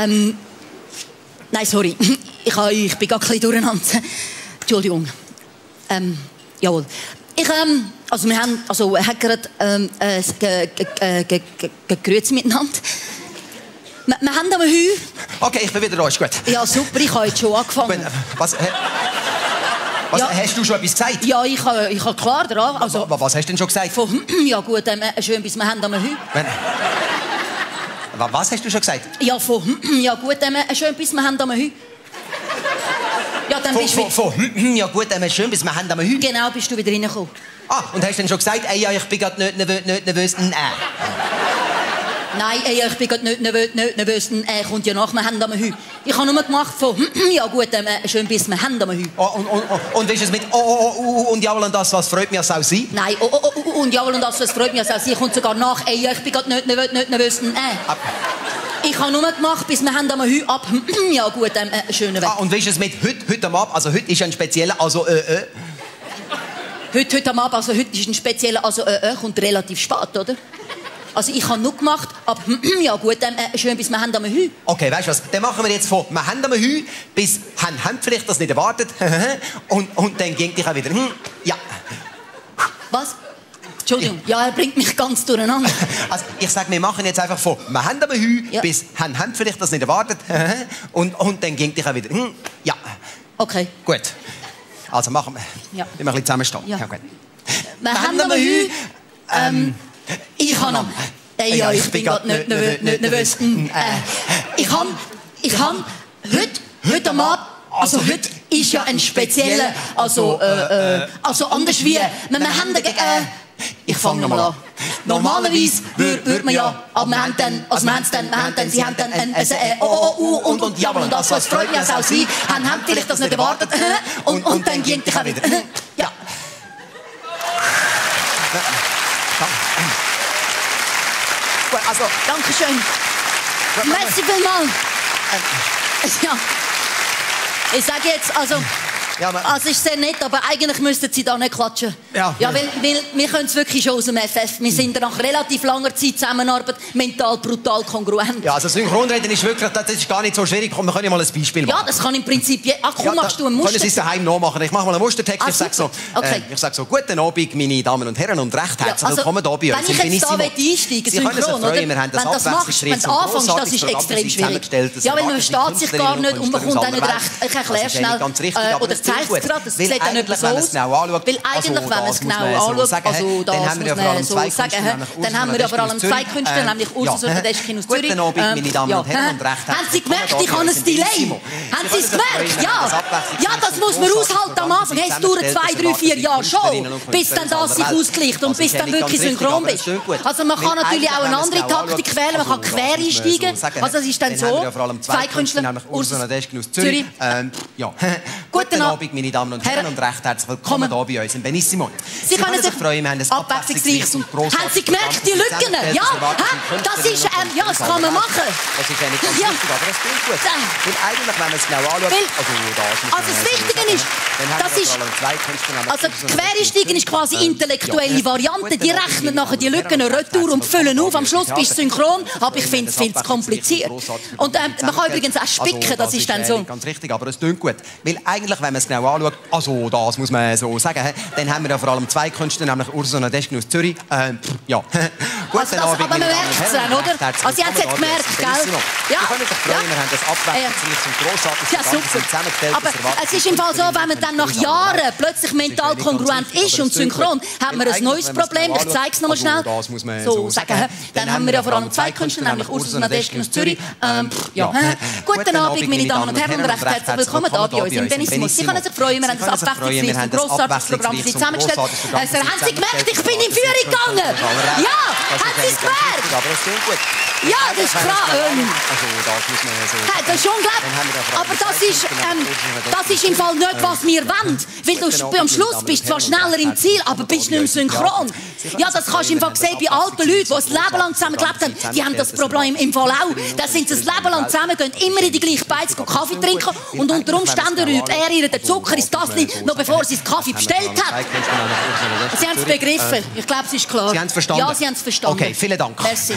Nein, sorry. Ich bin gar ein bisschen durcheinander. Entschuldigung. Jawohl. Wir haben gegrüßt miteinander. Wir haben am Hü. Okay, ich bin wieder da, ist gut. Ja, super, ich habe jetzt schon angefangen. Was ja. Hast du schon etwas gesagt? Ja, ich habe klar dran. Also, was hast du denn schon gesagt? Ja gut, schön, bis wir haben am Hü. Was hast du schon gesagt? Ja, ja gut, schön, bis wir haben am Hü. Ja, dann bist du... Ja gut, schön, bis wir haben am Hü. Genau, bist du wieder reingekommen. Ah, und hast du denn schon gesagt, ja, ich bin gerade nicht nervös? Nein, ich bin gerade nicht nervös. Kommt ja nach, wir haben am Hü. Ich habe nur gemacht ja gut, schön, bis wir haben am Hü. Und wie ist es mit und jawohl und das, was freut mich als auch Sie? Nein, und jawohl und das, was freut mich als auch Sie, kommt sogar nach, ich bin gerade nicht nervös. Ich habe nur gemacht, bis wir haben am Hü ab. Ja gut, schönen Weg. Ah, und wie ist es mit heute am Abend? Also heute ist ein spezieller, also Heute am Abend, also heute ist ein spezieller, also kommt relativ spät, oder? Also ich habe nur gemacht, aber ja gut, schön, bis wir haben am Hü. Okay, weißt du was, dann machen wir jetzt von wir haben am Hü bis haben vielleicht das nicht erwartet und dann ging ich auch wieder ja. Was? Entschuldigung, ja, er bringt mich ganz durcheinander. Also ich sage, wir machen jetzt einfach von wir haben am Hü bis haben vielleicht das nicht erwartet und dann ging ich auch wieder ja. Okay. Gut, also machen wir. Ja. Wir machen ein bisschen zusammenstehen. Ja. Ja, gut. Wir haben am Hü... Ich habe ja, ich bin gerade nicht nervös. Ich habe heute am Abend, also heute ist ja ein spezieller, also anders wie, wir haben ich fange nochmal an. Normalerweise würde man ja, aber wir haben dann, sie haben dann und jawohl, und das, was freut mich als auch Sie, haben vielleicht das nicht erwartet, und dann ging ich auch wieder. Ja. Also, Dankeschön. Merci vielmals. Ja. Ich sage jetzt, also ist sehr nett, aber eigentlich müssten Sie da nicht klatschen. Ja. Ja, weil wir können es wirklich schon aus dem FF. Wir sind nach relativ langer Zeit Zusammenarbeit mental brutal kongruent. Ja, also Synchronreden ist wirklich, das ist gar nicht so schwierig. Wir können ja mal ein Beispiel machen. Ja, das kann im Prinzip... machst du einen Muster? Können Sie es daheim nachmachen? Ich mache mal einen Mustertext. Ich sage so, guten Abend, meine Damen und Herren, und recht herzlich willkommen hier bei uns. Wenn ich jetzt da einsteigen, synchron, oder? Wir haben das wenn du anfängst, das ist extrem schwierig. Ja, weil man versteht sich gar nicht und man kommt auch nicht recht... Ich erkläre schnell, oder zeigt es gerade, das sieht dann nicht so aus. Weil eigentlich, wenn man es genau anschaut, also das muss man so sagen, dann haben wir ja vor allem zwei Künstler, nämlich Ursus und Deschkin aus Zürich. Guten Abend, meine Damen und Herren, und recht herzlich. Haben Sie gemerkt, ich habe ein Delay? Haben Sie es gemerkt? Ja. Ja, das muss man aushalten am Anfang. Hey, es dauert 2, 3, 4 Jahre schon, bis dann das sich ausgleicht und bis dann wirklich synchron bist. Also man kann natürlich auch eine andere Taktik wählen, man kann quer einsteigen. Also es ist dann so, zwei Künstler, Ursus und Deschkin aus Zürich. Guten Abend, meine Damen und Herren, und recht herzlich willkommen hier bei uns im Benissimo. Sie können sich freuen, wir haben ein abwechslungsreiches und grossartiges... Haben Sie gemerkt, die Lücken? Ja, das ist... Ja, das kann man machen. Das ist ja nicht ganz richtig, aber das klingt gut. Weil eigentlich, wenn man es genau anschaut... Also das Wichtige ist, das ist... Also Quereinsteigen ist quasi intellektuelle Variante. Die rechnen nachher die Lücken retour und füllen auf. Am Schluss bist du synchron, aber ich finde es viel zu kompliziert. Und man kann übrigens auch spicken, das ist dann so... Ganz richtig, aber es klingt gut. Weil eigentlich, wenn man es genau anschaut, also das muss man so sagen, dann haben wir ja vor allem zwei Künstler, nämlich Ursus und Deschkin aus Zürich. Ja. Guten Abend, aber man merkt es dann, oder? Also Sie haben es jetzt gemerkt, gell? Ja. Wir können sich freuen, wir haben das abwechslungsreiches und grossartiges Programm zusammengestellt. Aber es ist im Fall so, wenn man dann nach Jahren plötzlich mental kongruent ist und synchron, hat man ein neues Problem. Ich zeige es nochmal schnell. So sagen. Dann haben wir ja vor allem zwei Künstler, nämlich Ursus und Deschkin aus Zürich. Ja. Guten Abend, meine Damen und Herren, und recht herzlich willkommen hier bei uns im Benissimo. Sie können sich freuen, wir haben das abwechslungsreiches und grossartiges Programm für Sie zusammengestellt. Haben Sie gemerkt, ich bin in Führung gegangen? Ja, haben Sie es gemerkt? Aber es klingt gut. Ja, das ist klar. Das ist unglaublich. Aber das ist im Fall nicht, was wir wollen. Weil du am Schluss bist zwar schneller im Ziel, aber bist nicht mehr synchron. Ja, das kannst du im Fall sehen bei alten Leuten, die ein Leben lang zusammen gelebt haben. Die haben das Problem im Fall auch. Da sind sie ein Leben lang zusammen, gehen immer in die gleiche Beiz Kaffee trinken und unter Umständen rührt er ihr den Zucker ins Tassli, noch bevor sie den Kaffee bestellt hat. Sie haben es begriffen. Ich glaube, es ist klar. Sie haben es verstanden? Ja, Sie haben es verstanden. Okay, vielen Dank. Merci.